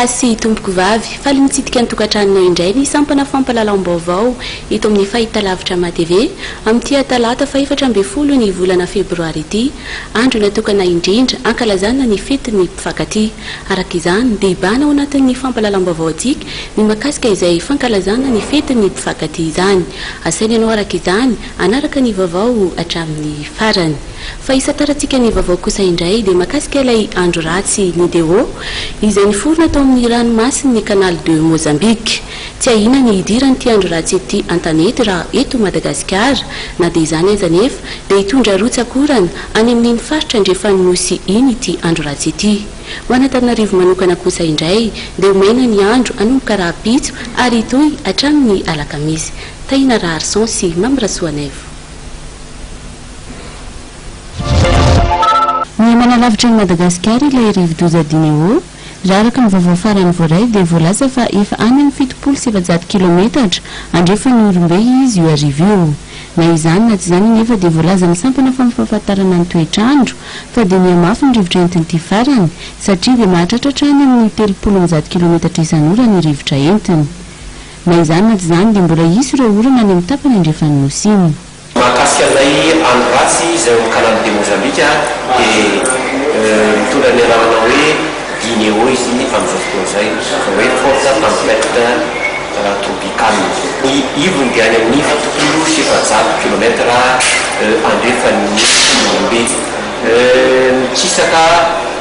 Tompokolahy sy tompokovavy, faly mitsidika ny tokantranonao indray ny sampana fampahalalam-baovao eto amin'ny fahitalavitra MATV amin'ity talata fahefatra ambin'ny folo ny volana febroary ity, andro natokana indrindra hankalazana ny fetin'ny mpifankatia. Araka izany dia hibahana ao anatin'ny fampahalalam-baovao antsika ny mahakasika izay fankalazana ny fetin'ny mpifankatia izany. Asaina ianao araka izany hanaraka ny vaovao hatramin'ny farany. Fa hisantarantsika ny vaovao kosa indray dia mahakasika ilay andro ratsy Nideo izay niforona tao amin'ny ranomasin'ny Canal de Mozambique. Tsy ahiana ny hidiran'ity andro ratsy ity an-tanety raha eto Madagasikara. Na dia izany aza anefa dia hitondra rotsak'orana any amin'iny faritra andrefan'ny Nosy iny ity andro ratsy ity. Ho an'Antananarivo manokana kosa indray dia ho maina ny andro hanomboka rahampitso ary hitohy hatramin'ny alakamisy. Tahina Raharison sy Mamy Rasoanaivo. Miha manalavitra an'i Madagasikara ilay rivodoza Dineo. Raha araka ny vaovao farany voaray dia voalaza fa efa any amin'ny 470 kilaometatra andrefan'i Ihorombe izy io hariva io. Na izany na tsy izany anefa dia voalazan'ny sampana fampahafantarana ny toetr'andro fa dia mihamafy ny rivotra entin'ity farany satria dia mahatratra hatrany amin'ny 130 kilaometatra isan'ora ny rivotra entiny. Na izany na tsy izany dia mbola hisy ireo orana any amin'ny tapany andrefan'ny Nosy iny. Mahakasika an'ilay andro ratsy izay ao amin'ny Canal de Mozambique dia mitondra ny anarana hoe Dineo izy amin'izao fotoana izay, izany hoe forte tempête tropicale. Ny ivony dia any amin'ny 470 kilomètre andrefan'ny Ihorombe. Mikisaka,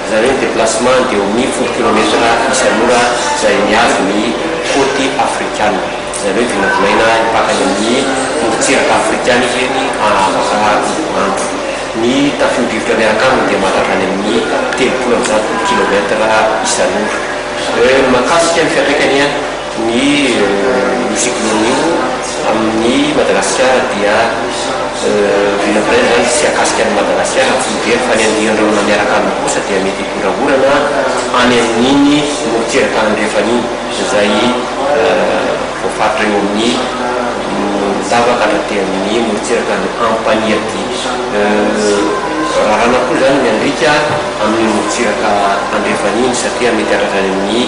izany hoe ny déplacement dia eo amin'ny 10 kilomètre isan'ora izay mihazo ny côte afrikana. Izany hoe vinavinaina hipaka any amin'ny morontsiraka afrikana izy afaka roa andro. Ny tafio-drivotra miaraka aminy dia mahatratra any amin'ny 130 kilomètre isan'ora. Mahakasika ny fiantraikany ny io cyclone io amin'i Madagasikara dia vinavinaina izany tsy hahakasika an'i Madagasikara tsy mijery fa ny andian-drahona miaraka aminy kosa dia mety hitondra orana any amin'iny morontsiraka andrefana iny izay voafaritra eo amin'ny Morondava ka hatraty amin'ny morontsiraka any Ampaniaty. Raràna koa izany ny andriaka amin'iny morontsiraka andrefana iny satria mety hatratra any amin'ny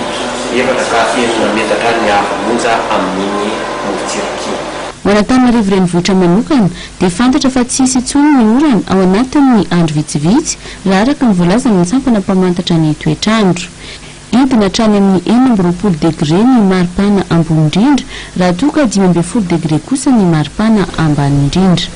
efatra ka enina metatra ny haavo monja amin'iny morontsiraka iny. Ho an'Antananarivo Renivohitra manokana dia fantatra fa tsy hisy intsony ny orana ao anatin'ny andro vitsivitsy raha araka ny voalazan'ny sampana mpamantatra ny toetr'andro. Hidina hatrany amin'ny 26 degre ny maripana ambony indrindra raha toa ka 15 degre kosa ny maripana ambany indrindra.